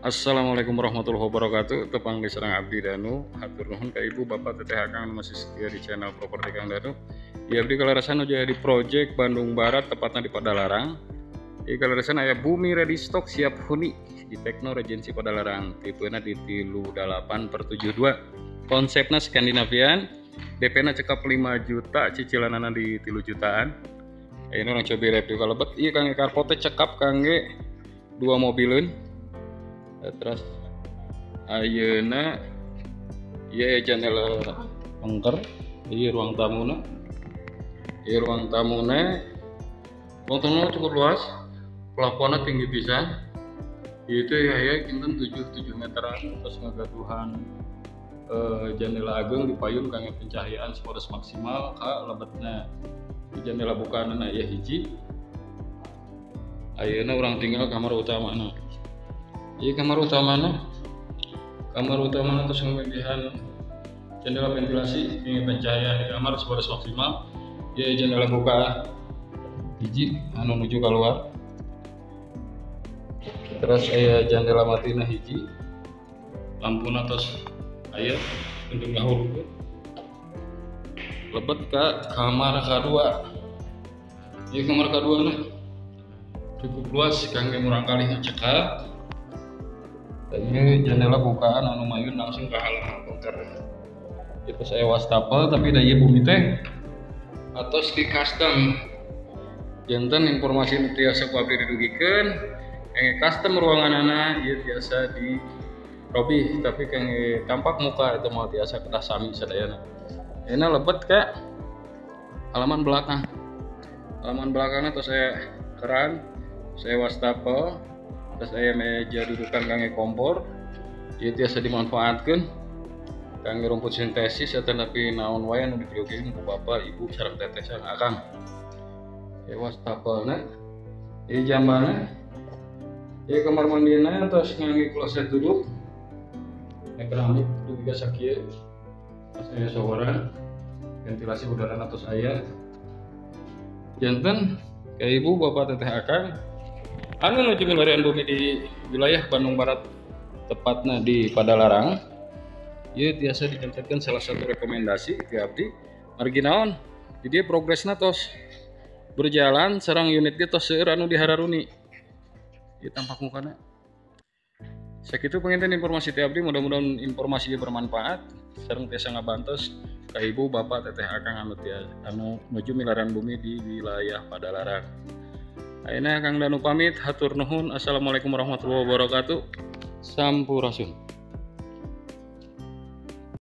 Assalamualaikum warahmatullahi wabarakatuh. Tepang deui sareng Abdi Danu. Hatur nuhun ka Ibu, Bapak, Teteh, Akang masih setia di channel Properti Kang Danu. Ya, abdi kaleresan nuju di project Bandung Barat, tepatnya di Padalarang. Di kaleresan aya bumi ready stock siap huni di Tekno Regency Padalarang. Tipena di 38/72. Konsepnya Skandinavian. DP-na cekap 5 juta, cicilanana di 3 jutaan. Ini urang coba review ka lebet. Iya, kangge carportnya cekap kangge 2 mobileun. Terus ayeuna ieu jendela pengker, ieu ruang tamuna. Ieu ruang tamuna. Ruang tamuna cukup luas, plafonnya tinggi pisan. Itu ya ya kinten 7 meteran, terus ngagaduhan jendela ageng di payun kangge pencahayaan sepodos maksimal ka lebetna. Di jendela bukaanna aya hiji. Ayeuna urang tinggal kamar utamana. Iya, kamar utamana terus ngemihan jendela ventilasi ini pencahayaan di kamar sepodos maksimal. Iya, jendela buka hiji anu nuju keluar. Terus aya jendela matina hiji, lampuna tos aya untuk ngahurungkeun. Lebet ka kamar kadua. Iya, kamar kadua na cukup luas kangge murangkalih cekap. Ini jendela bukaan anu mayun langsung ke halaman pengker. Itu saya wastafel tapi da ieu bumi teh atos di custom. Janten informasi nu tiasa ku abdi didugikeun, kangge custom ruanganana ieu tiasa di robih, tapi kangge tampak muka itu mau tiasa kedah sami sadayana. Ayeuna lebet ka halaman belakang. Halaman belakangna tos saya keran, saya wastafel. Terus aya meja dudukan kangge kompor, ieu tiasa dimanfaatkeun kangge rumput sintesis atau tapi naon wae anu diperyogikeun ku bapak, ibu, sareng teteh sareng akang. Ieu wastafelna, ieu jambana, ieu kamar mandina terus ngangge kloset duduk. Keramik dugi ka sakieu. Terus aya showeran, ventilasi udara tos aya. Janten ka ibu, bapak, teteh, akang anu nuju milarian bumi di wilayah Bandung Barat, tepatnya di Padalarang, ieu tiasa dijantenkeun salah satu rekomendasi ti abdi. Margi naon? Di dieu progresna tos berjalan, sareng unit ge tos seueur anu dihararuni. Ieu tampak mukana. Sakitu panginten informasi ti abdi, mudah-mudahan informasi ieu bermanfaat sareng tiasa ngabantos ka ibu, bapak, teteh, akang anu nuju milarian bumi di wilayah Padalarang. Ayeuna Kang Danu pamit, hatur nuhun. Assalamualaikum warahmatullahi wabarakatuh. Sampurasun.